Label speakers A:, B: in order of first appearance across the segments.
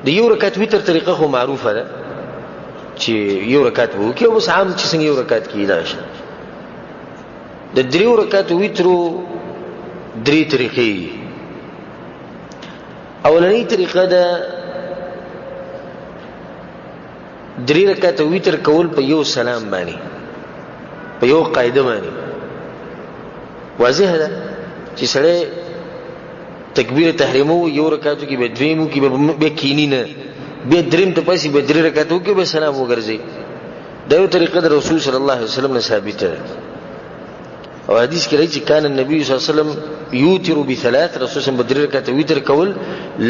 A: د یو رکعت وتر طریقه خو معروفه ده چې یو رکعت وو کې اوس عام چې څنګه یو رکعت کې دا شي. د دریو رکعت وترو درې طریقې. اولنۍ طریقه ده درې رکعت وتر کول په یو سلام باندې، په یو قاعده باندې. واضح ده چې سړی تکبیر تحریمو یو رکعت کې به دویمو کې به کینی نه، بیا دریم ته پاسې به درې رکعتو کې به سلام وګرځي. دا یو طریقه د رسول صلی الله علیه وسلم نه ثابته ده. او حدیث کې راځي چې کان النبي صلی الله علیه وسلم یوتر بثلاث، رسول صلی الله علیه وسلم به درې رکعته وتر کول،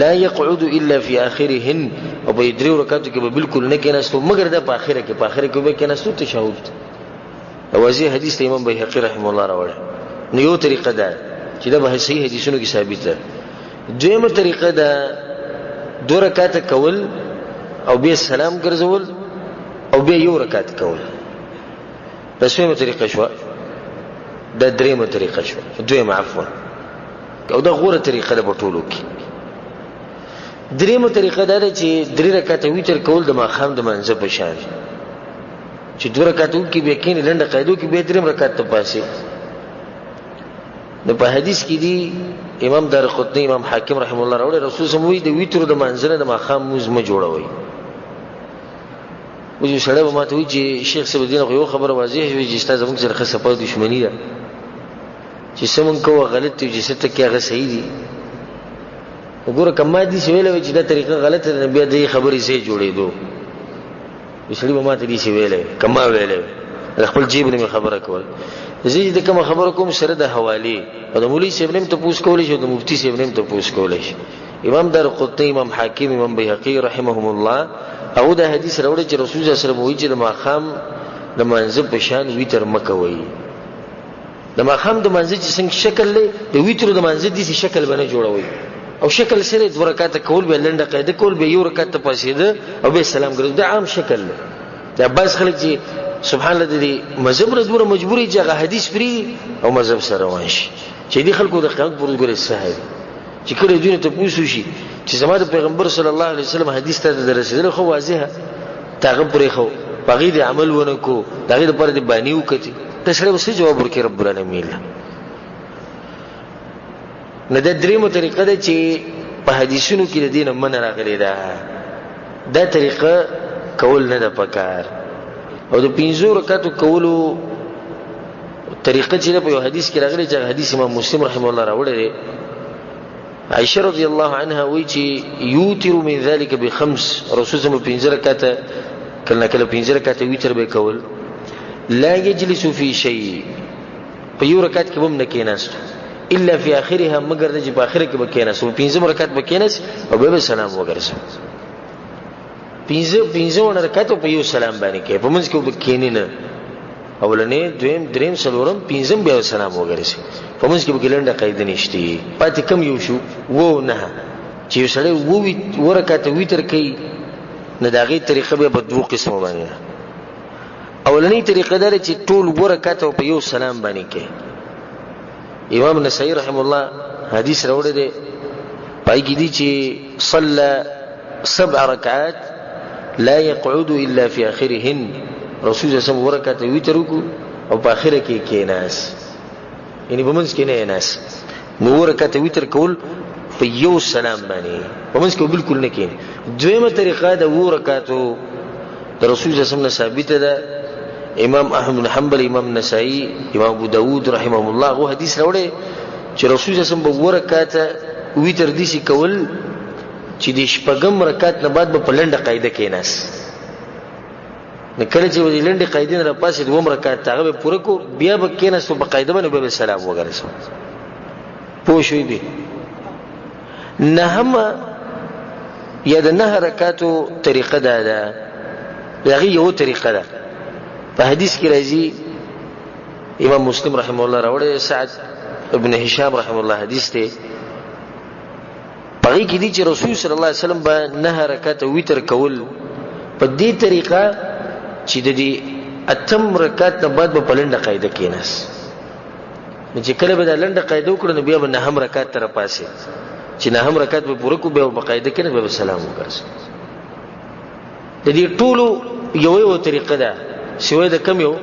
A: لا يقعد الا في اخرهن، او په درې رکعتو کې به بالکل نه کېناستو مګر دا په اخره کې، په اخره کې به کېناستو تشهد. واضح حدیث ته امام بیهقي رحمه الله راوړی. نو یو طریقه ده چې دا به صحیح حدیثونو کې ثابت ده. دویمه طریقه ده دوه رکعته کول او بیا سلام ګرځول او بیا یو رکعت کول. دا څویمه طریقه شوه؟ دا درېیمه طریقه شوه، دویمه عفوا، او دا غوره طریقه ده په ټولو کې. درېیمه طریقه دا ده چې درې رکعته وتر کول د ماښام د مانځه په شان، چې دوه رکعته وکړي بیا کښېني لنډه قاعده وکړي بیا درېیم رکعت ته پاڅي. نو په حدیث کې دي امام دارقطني امام حاکم رحم الله راوړی، رسول صلی الله علیه وسلم وایي د وترو د مانځه نه د ماښام لمونځ مه جوړوئ. اوس یو سړی به ماته وایي چې شیخ صاحب دې نه خو یوه خبره واضح شوې چې ستا زموږ سره ښه صفا دښمني ده، چې څه مونږ کوو غلط دي، چې څه ټکي هغه صحیح دي. وګوره که ما داسې ویلی وای چې دا طریقه غلطه ده، نو بیا دې خبرې ځای جوړېدو. یو سړي به ماته داسې ویلی وای، که ما ویلی وای، د خپل جیب نه مې خبره کوله. زه چې د کومه خبره کوم سره د حوالې، او د مولوي صاحب نه هم تپوس کولی شي او د مفتي صاحب نه هم تپوس کولی شي. امام دارقطني، امام حاکم، امام بیهقي رحمهم الله هغه دا حدیث راوړی چې رسول الله صلی الله علیه وسلم وایي چې د ماښام د مانځه په شان وتر مه کوئ. د ماښام د مانځه چې څنګه شکل دی، د وترو د مانځه داسې شکل به نه جوړوئ. او شکل سره دوه رکعته کول، بیا لنډه قاعده کول، بیا یو رکعت ته پاڅېده او بیا سلام ګرځول، دا عام شکل دی. دا بعض خلک چې سبحان الله د دې مذهب نه دومره مجبور چې هغه حدیث پرېږدي او مذهب سره روان شي، چې دې خلکو د قیامت پر ورځ ګورې سهل چې کله دوی نه تپوس وشي چې زما د پیغمبر صلی الله علیه وسلم حدیث ته د رسېدلی خو واضحه ته هغه پرېښو، په هغې دې عمل ونه کړو، د هغې دپاره دې بانې وکتې، دا سړی به څه جواب ورکړي رب العالمین له؟ نو دا درېیمه طریقه ده چې په حدیثونو کې د دې نه منع راغلې ده، دا طریقه کول نه ده پکار. او د پنځو رکعتو کولو طریقه چې په یو حدیث کې راغلی چې حدیث امام مسلم رحمه الله راوړی دی، عائشه رضی الله عنها وایي چې یوتر من ذلك بخمس، رسول الله پنځه رکعته کله نا کله پنځه رکعته وتر به کول، لا یجلس فی شیء، په یو رکعت کې به هم نه کېناست الا فی آخرها، مګر د چې په آخره کې به کېناست، په پنځم رکعت به کېناست او بیا به سلام وګرځي. پنځه رکعت په یو سلام باندې کوي، په منځ کې به کېني نه، اولنې دویم دریم څلورم پنځم بیا سلام وګرځي، په منځ کې به لنډه قاعده نشته. پاتې کم یو شو وو نه چې یو سړی وو رکعته وتر کوي، نو د هغې طریقه بیا په دوو قسمو باندې ده. اولنۍ طریقه دا ده چې ټول اووه رکعته په یو سلام باندې کوي. امام نسائی رحم الله حدیث راوړی دی، پای کې دي چې صلى سبع رکعات لا يقعد الا في اخرهن، رسول الله صلی الله علیه وسلم ورکعته وتر وکړو او په اخره کې کېناست، یعنی په منځ کې نه ناست. نو ورکعته وتر کول په یو سلام باندې، په منځ کې بالکل نه کېني. دویمه طریقه د اوو رکعتو د رسول الله صلی الله علیه وسلم نه ثابته ده، امام احمد بن حنبل، امام نسائی، امام ابو داود رحمهم الله غو حدیث راوړی چې رسول الله صلی الله علیه وسلم به اووه رکعته وتر داسې کول چې د شپږم رکعت نه بعد به په لنډه قاعده کېناست. نو کله چې به د لنډې قاعدې نه راپاڅېد دویم رکعت ته هغه به پوره کړو، بیا به کېناستو په قاعده باندې، بیا به سلام وګرځو. پوه شوې؟ به نهمه یا د نهه رکعتو طریقه دا ده، د هغې یوه طریقه ده. په حدیث کې راځي، امام مسلم رحمه الله راوړی، سعد ابن هشام رحمه الله حدیث دی، په هغې کې دي چې رسول صلی الله علیه وسلم به نهه رکعته وتر کول په دې طریقه چې د دې اتم رکعت نه بعد به په لنډه قاعده کېناست. نو چې کله به دا لنډه قاعده وکړه، نو بیا به نهم رکعت ته راپاڅېد. چې نهم رکعت به پوره کو، بیا به قاعده کې نه به سلام وګرځي. د دې ټولو یو یو طریقه ده، سوی د کم یو،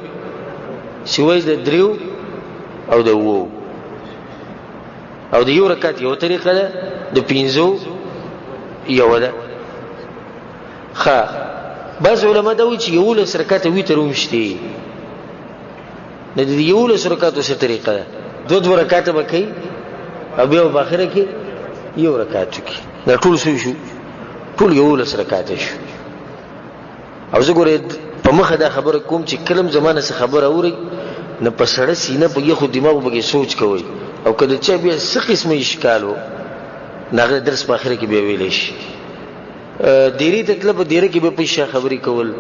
A: سوی د دریو او د اوو. او د یو رکعت یو طریقه ده، د پنځو یو ده. ښه، بعض علما دا وایي چې 11 رکعته وتر هم شته. نو د 11 رکعتو څه طریقه ده؟ دوه دوه رکعته به کوي او بیا به په اخره کې یو رکعت وکړي. دا ټول څه شو؟ ټول 11 رکعته شو. او زه ګورې په مخه دا خبره کوم چې کله هم زما نه څه خبره اورئ نو په سړه سینه په یخو دماغو پکې سوچ کوئ، او که د چا بیا څه قسمه اشکال و نو هغه درس په اخره کې بیا ویلی شي. دیرې ته تله، په دیره کې به په شا خبرې کول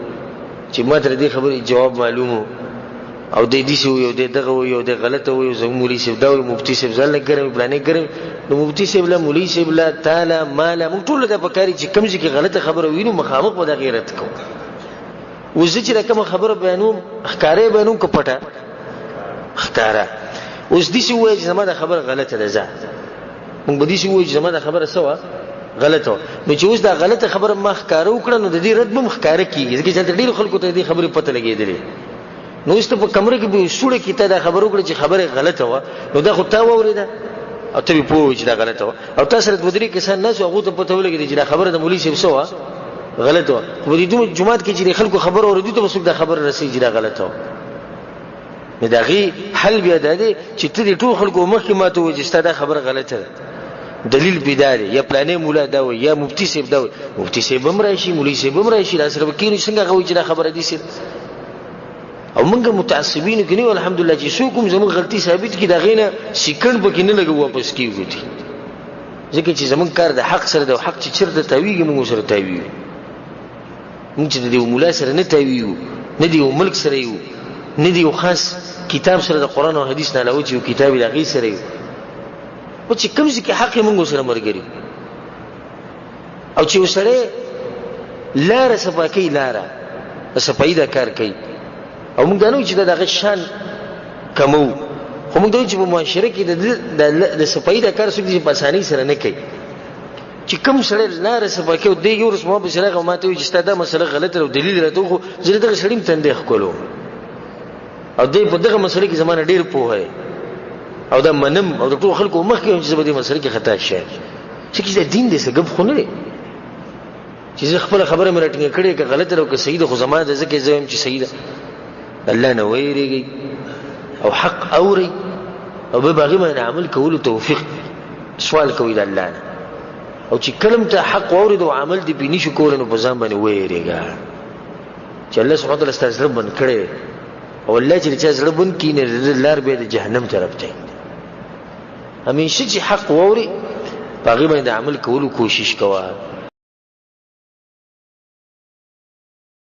A: چې ما ته د دې خبرې جواب معلوم و، او دی داسې وایي او دی دغه وایي او دی غلطه وایي، زموږ مولوي صاحب دا وایي، مفتي صاحب ځان له ګرم وي، پلانی ګرم وي. نو مفتي صاحب له، مولوي صاحب له، تا له، ما له، موږ ټولو ته پکار چې کوم ځای کې غلطه خبره وینو مخامخ به د هغې رد کوو. اوس زه چې دا کومه خبره بیانوم ښکاره یې بیانوم که پټه؟ ښکاره. اوس داسې ووایه چې زما دا خبره غلطه ده، ځه موږ به داسې ووایو چې زما دا خبره څه وه؟ غلطه وه. نو چې اوس دا غلطه خبره ما ښکاره وکړه نو د دې رد به هم ښکاره کېږي، ځکه چې هلته ډېرو خلکو ته د دې خبرې پته لګېدلې. نو اوس ته په کمره کې په سوړه کې ته دا خبره وکړه چې خبره غلطه وه، نو دا خو تا واورېده او ته به پوه وې چې دا غلطه وه، او تا سره دوه درې کسان ناست وو هغو ته پته ولګېده چې دا خبره د مولوي صاحب څه وه؟ غلطه وه. خو په دې دومره جومات کې چې د خلکو خبره اورېدو ته به څوک دا خبره رسوي چې دا غلطه وه؟ نو د هغې حل بیا دا دی چې ته د ټولو خلکو مخکې ما ته ووایې چې ستا دا خبره غلطه ده، دلیل پې دا دی، یا پلانی مولا دا وایي یا مفتي صاحب دا وایي. مفتي صاحب هم راشي، مولوي صاحب هم راشي، دا سره به کښېنو څنګه هغه وایي چې دا خبره داسې ده. او موږ متعصبینو کې نه یو الحمدلله چې څوک هم زموږ غلطي ثابت کړي د هغې نه سیکنډ پکې نه لګوو واپس کېږو دي، ځکه چې زموږ کار د حق سره دی، او حق چې چېرته تاویږي موږ ورسره تاویږو. موږ چې د یو مولا سره نه تاویږو، نه د یو ملک سره یو، نه د یو خاص کتاب سره د قرآن او حدیث نه علاوه چې یو کتاب یې د هغې سره یو، خو چې کوم ځای کې حق یې موږ ورسره ملګري. او چې یو سړی لاره صفا کوي، لاره د صفایي دا کار کوي، او موږ دا نه وایو چې دا د هغه شان کموو، خو موږ دا وایو چې په معاشره کې د صفایي دا کار څوک دي چې په اسانۍ سره نه کوي. چې کوم سړی لاره صفا کوي، دی یو ورځ ما پسې راغی او ما ته وویل چې ستا دا مسله غلطه ده او دلیل راته وښو، زه د دغه سړي هم تندی ښکلوم، او دی په دغه مسله کې زما نه ډېر پوه دی، او دا منم او د ټولو خلکو مخکې وایم چې زه په دې مسله کې خطا شوی یم. ځکه چې دا دین دی، څه ګپ خو نه دی چې زه خپله خبره مې راټینګه کړې، که غلطه ده او که صحیح ده، خو زما ده ځکه زه وایم چې صحیح ده. الله نه ویرېږئ او حق اورئ او به هغې باندې عمل کولو توفیق سوال کوئ د الله نه. او چې کله هم ته حق واورېد او عمل دې پرې نشو کولی نو په ځان باندې ویرېږه چې الله سبحانه وتعالی ستا زړه بند کړی، او الله چې د چا زړه بند کړي نو د ده لار بیا د جهنم طرف ته. همیشه چې حق واوري په هغې باندې د عمل کولو کوشش کوه.